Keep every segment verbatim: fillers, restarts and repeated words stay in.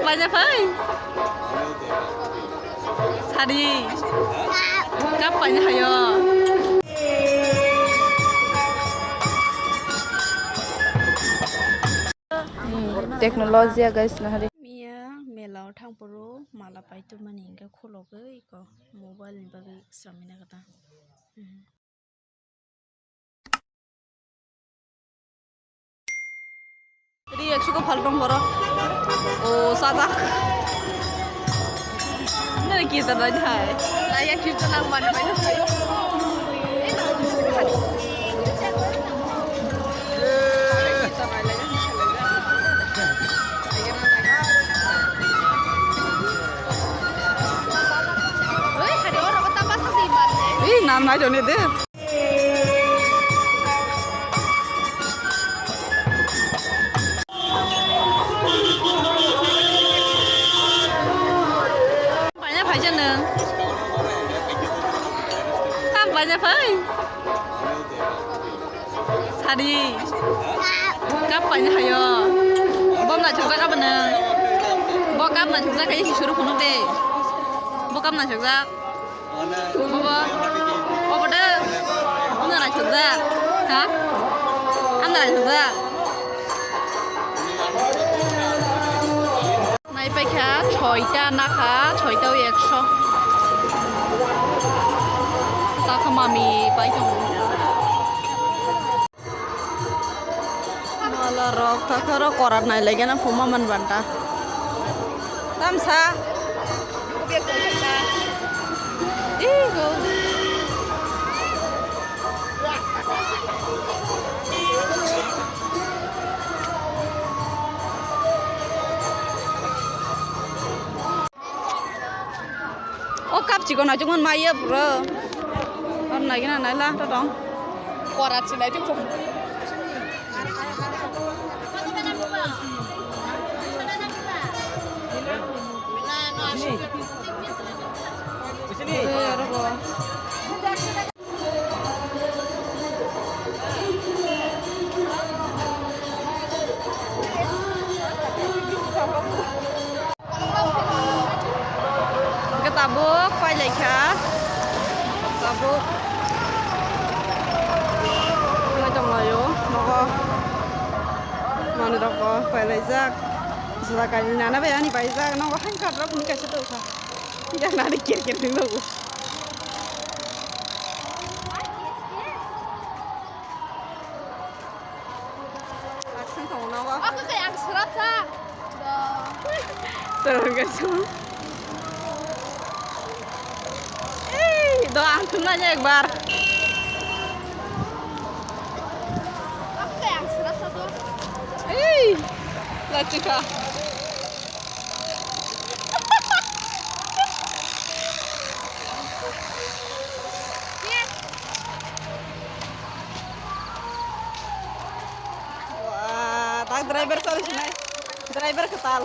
Paina phai. Sadi. Kap paina hayo. Technology ya guys, nahari. Miya mela o thang poro mala pai tongmani hingke khulogwi ko mobile ni bagwi slamina kata. Ri ekso ko phaltong borok. O sajak. Nere ki ta dai hai. Laya kirtan ang mani pai. Ih, nam nai jone de. Paina phaisa nwng. Tam paina phai. Sadi. Kap paina hayo. Bom na chukjak abo nwng. Bo kap na chukjak hai hisuru phunuk de. Bo kap na chukjak. Bobo, bobo de, ano naithokjak, ha? Ano naithokjak. Naipaikha, soita nakha, soita o ekso. Takha mami pai tongo. Mala rok takharo korat nai lagi na phuma man banta. Tamsa. Igo. O cup chikon nai chukmani maya pura. Ar nai gina nai la to tong. Korat si nai chukmani. Hingke tabuk pailaikha, tabuk wngwi tonglaio nogo manwirokbo pailaijak, jora kainwi nana bai ani paijak, nogo hankhatrok hwnwi kaisa tongkha, yang nani ker ker wngwi nogo. Aswng tongo nogo. Ako kaya ang srapsa. Srap kaisa. Ei, do ang thumna ekbar. Ako kaya ang srapsa do. Ei, lachika. Wah, tak driver sal sinai. Driver ketal.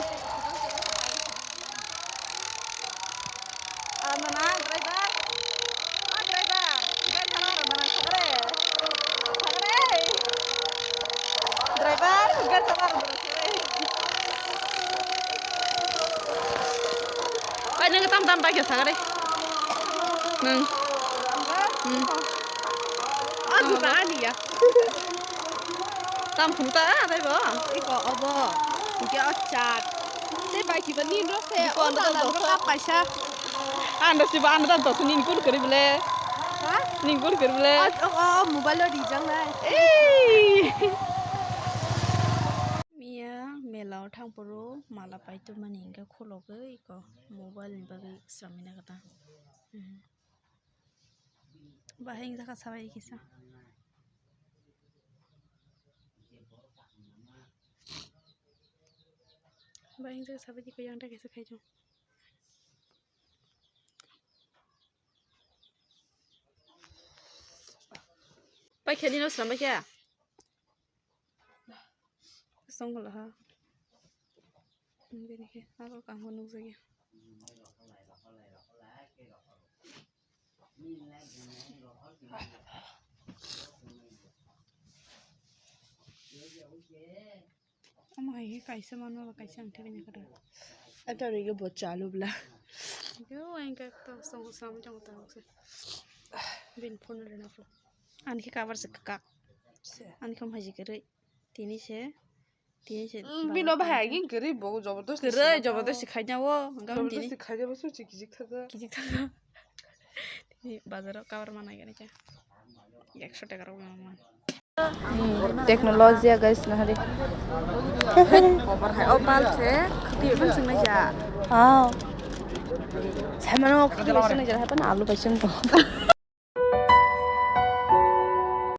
Ano na, driver? Ah, driver. Driver, ano na, sagre. Sagre. Driver, sagre. Pai, nwng tam tam pai khe sagre. Nwng. Hmm. Ah, juta ani ya. Tam phuru ta, ah, tei bo? Iko obo. Hingke o chat. Tei bai kiba ni rok se, o nana rok kapaisa. Ando si ba ando tam to ning kur kari bole. Ha? Ning kur kari bole. O, o, o, mobile o rijak nai. Ei! Miya mela o thang poro mala pai tongmani hingke khulogwi iko mobile ni bagwi slamina kata. Hmm. Bahai wngjakha sabai kisa. Bahai wngjakha sabai kisa yang ta kisa khai chwng. Paikha nino slam paikha. Songkol ha. Bini khe aro kangma nukjakya. Omo hai khe kaisa mano, kaisa ang thebini kwrwi. Ata rege bo chalu bla. Yo, ang ka to song sam jong ta se. Bin phone re na phone. Ani khe kabar se kak. Ani kham haji kere. Tini se. Tini se. Bino bahai agin kere bo jabardasti. Kere jabardasti khaina wo. Jabardasti khaina bo su chik chik thaga. Kijik thaga. Tini bazar o kabar mana gani cha. Ekso taka rok man. Technology ya guys, nahari. Obar hai, o bal se, khati ibang sing naija. Ah. Samano khati ibang sing naija, hai pan alu bai sing to.